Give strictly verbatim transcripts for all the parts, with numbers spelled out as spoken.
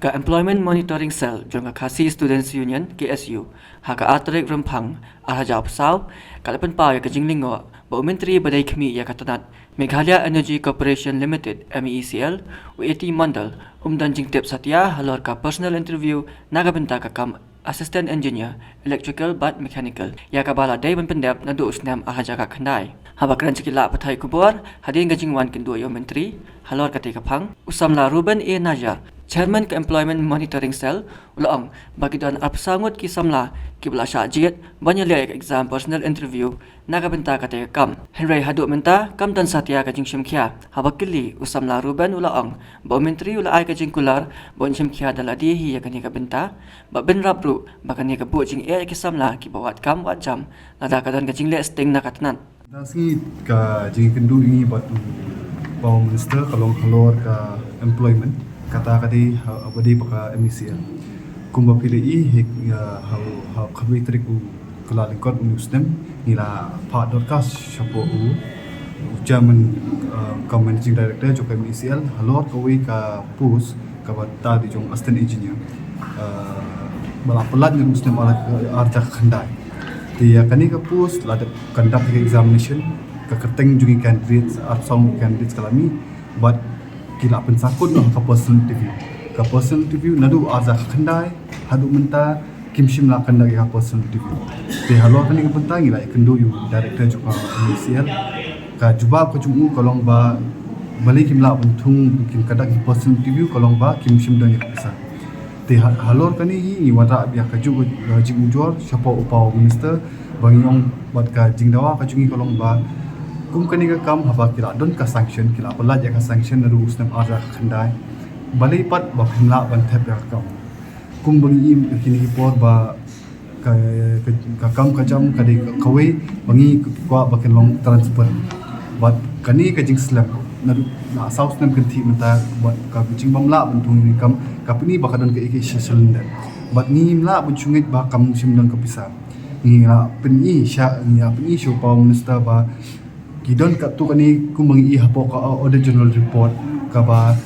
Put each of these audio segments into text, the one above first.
Ka Employment Monitoring Cell jong ka Khasi Students Union, K S U, ha ka artarik Rymphang arhajar arphew saw, ka la pynpaw ïa ka jinglyngngoh ba u Myntri ba dei khmih ïa ka tnat Meghalaya Energy Corporation Limited, M E E C L, u A T Mondal, um don jingtip satia halor ka personal interview na ka bynta ka kam Assistant Engineer, Electrical bad Mechanical, ïa kaba la dei ban pyndep naduh u snem arhajar khyndai. Haba kren sha ki lad pathai khubor hadien ka jingwan kynduh ïa u Myntri halor katei ka phang, u samla Reuben A Najar, Chairman ka Employment Monitoring Cell, u la ong ba ki don arphew saw ngut ki samla kiba la shah jied ban ïaleh ïa ka exam personal interview na ka bynta katei ka kam. Hynrei haduh mynta kam don satia ka jingshim khia. Haba kylli, u samla Reuben u la ong ba u Myntri u la ai ka jingkular ba un shim khia da lade hi ïa kane ka bynta, ba bynrap ruh ba kane ka buh jingeh ïa ki samla kiba wad kam wad jam lada ka don ka jingleh sting na ka tnat. Da sngi ka jingkynduh ïa ngi bad u Bah Minister ka long halor ka employment, kata ka dei ha, ba dei ba ka M E C L. Kumba phi la ïohi, ha, ha, ha kawei tarik u Kyllalyngkot une u snem, ngi la phah dorkhas shapoh u, u chairman, uh, cum managing director jong ka M E C L halor kawei ka post kaba ta dei jong assistant engineer, uh, ba la pyllait naduh u snem ar, arhajar khyndai. Te ïa kane ka post la dep conduct ïa ka examination, ka kyrteng jong ki candidates, arphew saw candidates ka la mih, bad ki la pynsangkut noh ka personal interview. Ka personal interview naduh arhajar khyndai haduh mynta kim shym la conduct ïa ka personal interview. Te halor kane ka bynta ngi la ïakynduh ïa u director jong ka M E C L. Ka jubab ka jong u ka long ba balei kim lah ban thung, kim conduct ïa ka personal interview ka long ba kim shym don ïa ka pisa. Te ha, halor kane hi ngi wanrah ïa kajuh ka jingujor shapoh u Bah Minister, ba ngi ong bad ka jingdawa ka jong ngi ka long ba kum kane ka kam haba ki la don ka sanction, ki la pyllait ïa ka sanction naduh u snem arhajar khyndai, balei pat ba phim lah ban thep ïa ka kam. Kumba ngi im ha kine ki por ba ka, ka, ka kam ka jam ka dei ka, kawei ba ngi kwah ba kan long transparent. Bad kane ka jingslem naduh la saw snem kynthih mynta, bad ka jingbym lah ban thung ïa ka kam ka pyni ba ka don kaei kaei sha, shalyndet. Bad ngim lah ban shu ngeit ba kam shym don ka pisa. Ngi la pyni sha, ngi la pyni sha u Bah Minister ba ki don katto katne, kumba ngi ïohi hapoh ka Audit General Report kaba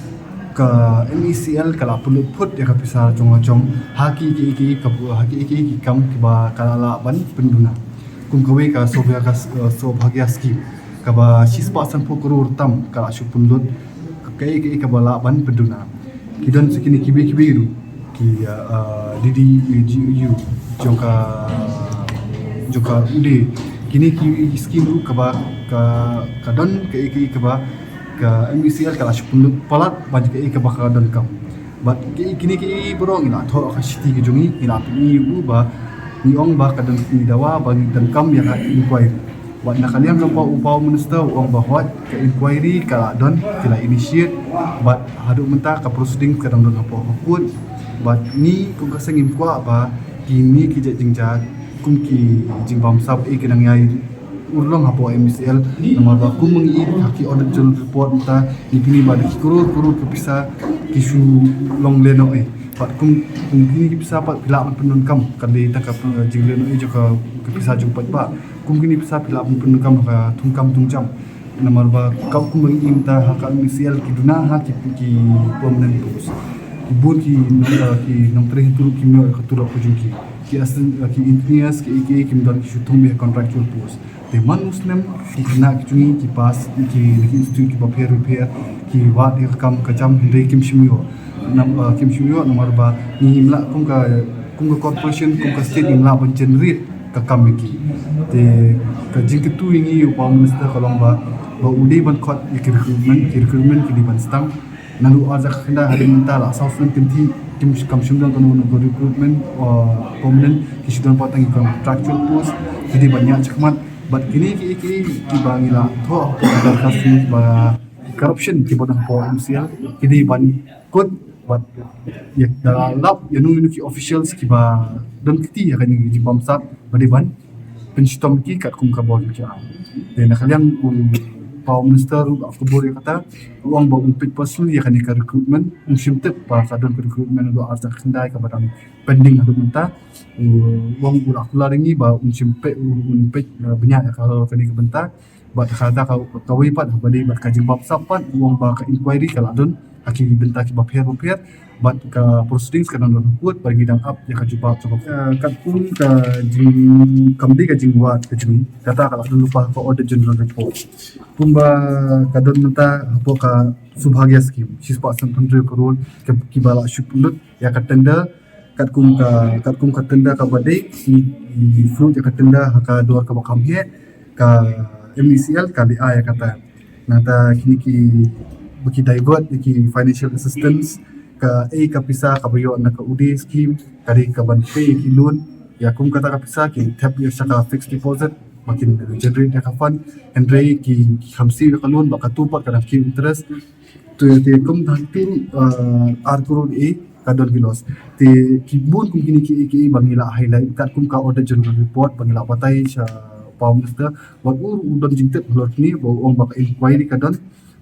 ka M E C L ka la pynlut phut ïa ka pisa jong la jong ha ki, ki, ki, ka, ha ki, ki, ki kam kiba ka la lah ban pynduna. Kum kawei ka Saubhagya, eh, Saubhagya scheme kaba shispah sanphew klur tam ka la shu pynlut, kaei kaei kaba lah ban pynduna. Ki don sa kine kiwei kiwei ruh ki, ah, D D G U jong ka, jong ka U D A. Kine ki scheme ruh kaba ka, ka don kaei kaei kaba ka M E C L ka la shu pynlut palat ban kaei kaba ka donkam. Bad ki, kine kiei baroh ngi la thoh ha ka shithi ka jong ngi, ngi la pyni ïa u ba ngi ong ba ka don, ngi dawa ba ngi donkam ïa ka inquiry. Bad na ka liang kaba u Bah Minister u ong ba hooid ka inquiry ka la don, ki la initiate, bad haduh mynta ka proceeding ka dang don hapoh ka court. Bad ngi kum ka seng ngim kwah ba kine ki jait jingjia kum ki jingbamsap eh ki nang ïai urlong hapoh M E C L, namar ba kum ngi ïohi ha ki Audit General Report mynta ngi pyni ba da ki klur klur ki pisa ki shu long lehnoh eh. Bad kum, kum kine ki pisa pat phi lah ban pyndonkam, ka dei tang ka, eh, jinglehnoh eh jong ka, ka pisa jong paidbah. Kum kine ki pisa phi lah ban pyndonkam ha ka thungkam thungjam. Namar ba ka, kum ba ngi ïohi mynta ha ka M E C L ki duna ha ki, ki permanent post. Ki bun ki nong, eh, ki nongtrei hynriew kim ïoh ka turok ka jong ki. Ki assistant, eh, ki engineers, ki, ki, kim don, ki shu thung beit ha contractual post. Te man u snem ki khynnah ki jong ngi ki pass ki na ki institute kiba pher bapher, ki wad ïa ka kam ka jam hynrei kim shym ïoh. Nam, eh, kim shym ïoh namar ba ngim lah kum ka, kum ka corporation, kum ka state ngim lah ban generate ka kam ïa ki. Te ka jingkyntu ïa ngi ïa u Bah Minister ka long ba, ba u dei ban khot ïa ki recruitment, ki recruitment ki dei ban sdang. Naduh arhajar khyndai haduh mynta la saw snem kynthih, kim, kam shym don kano kano ka recruitment, uh, permanent, ki shu don pat tang ki contractual post, ki dei ban ïaid shakhmat. Bad kine ki, ki, kiba ngi la thoh hapoh ka dorkhas kiba corruption kiba don hapoh M C L, ki dei ban kut, bad ïa da lap ïa nong ïa nong ki officials kiba don kti ïa kane ka jingbamsap ba dei ban pynshitom ki katkum ka bor ki. Te na ka liang u Bah Minister u la kubur ïa kata, u ong ba un peit personally ïa kane ka recruitment, um shym tip ba ka don ka recruitment naduh arhajar khyndai kaba dang pending haduh mynta. U ong u la kular ïa ngi ba un shym peit, un peit, eh, bniah ïa ka, kane ka bynta. Bad kata ka, kawei pat ba dei bad ka jingbamsap pat, u ong ba ka inquiry ka la don. ha ki bynta kiba pher bapher, bad ka proceedings ka dang don ha court, bad ngi dang ap ïa ka jubab jong ka. Eh, katkum ka jing, kam dei ka jingwad ka jong ngi, kata ka la don lypa ha ka Auditor General Report. Kumba ka don mynta hapoh ka Saubhagya Scheme, shispah sanphew hynriew klur, ka, kiba la shu pynlut ïa ka tender, katkum ka, katkum ka tender kaba dei, ngi, ngi float ïa ka tender ha ka dor kaba kham heh, ka M E C L ka leh ïa kata. Nangta kine kiba ki divert ïa ki financial assistance, kaei ka pisa kaba ïoh na ka U D A scheme, ka dei ka ban pay ïa ki loan, ïa kum kata ka pisa ki thep ïa sha ka fixed deposit, ba kin generate ïa ka fund, hynrei ki, ki kham siew ïa ka loan, ba katto pat ka dang kiew interest. To ïa te kum tang tu, eh, ar klur eh, ka don ki loss. Te ki bun kum kine kiei kiei ba ngi la highlight, katkum ka Auditor General Report ba ngi la batai sha Prime Minister, bad u, u don jingtip halor kine, ba u ong ba ka inquiry ka don,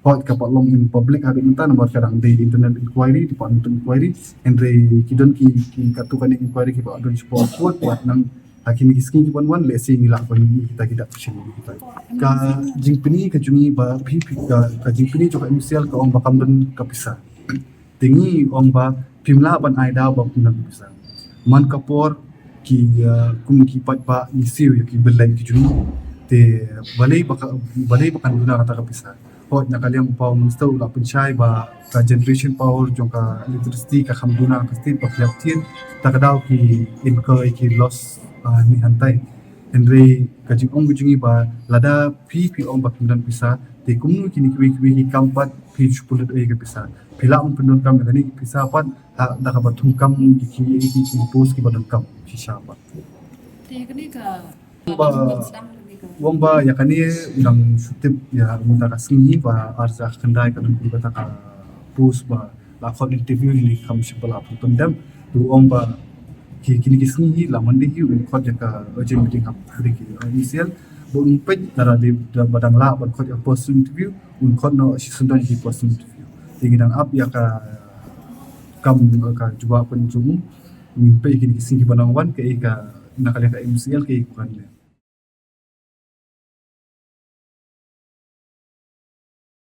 hooid ka pat long in public haduh mynta, namar ka dang dei internal inquiry, departmental inquiry, hynrei ki don ki, ki katto katne inquiry kiba don shapoh court, bad nang ha kine ki sngi kiban wan, lehse ngi lah ban ïohi kita ki dak shisien kita. Ka jingpyni ka jong ngi ba phi, phi ka, ka jingpyni jong ka M C L ka ong ba kam don ka pisa. Te ngi ong ba phim lah ban ai daw ba phim don ka pisa. Man ka por ki, uh, kum ki paidbah ngi siew ïa ki bill light ki jong ngi. Te balei ba ka, balei ba kan duna kata ka pisa. Hooid, na ka liang u Prime Minister u la pynshai ba ka generation power jong ka electricity ka kham duna ka state ba pynïap ktien, ta ka daw ki incur ïa ki loss, ah, ne hangtai. Hynrei ka jingong ka jong ngi ba lada phi, phi ong ba phim don pisa, te kumno kine kiwei kiwei ki kam pat phi shu pynlut ïa ka pisa. Phi lah ban pyndonkam ïa kane ka pisa pat, ha, da kaba thungkam ïa ki, ïa ki, ki post kiba donkam shisha pat. Te kane ka Ba, ong ba ïa kane u dang shu tip ïa mynta ka sngi ba ar hajar khyndai ka don kum kata ka post ba la khot interview, ïa kane kam shym la pynpyndem. To ong ba ki, kine ki sngi hi la Monday hi un khot ïa ka urgent meeting hapdeng ki, uh, M C L. Ba un peit lada dei, da ba dang lah ban khot ïa personal interview, un khot noh shisyndon ïa ki personal interview. Te ngi dang ap ïa ka kam, ka jubab pynjung. Ngin peit ïa kine ki sngi kiba nang wan kaei ka, na ka liang ka M C L kaei ka ban leh.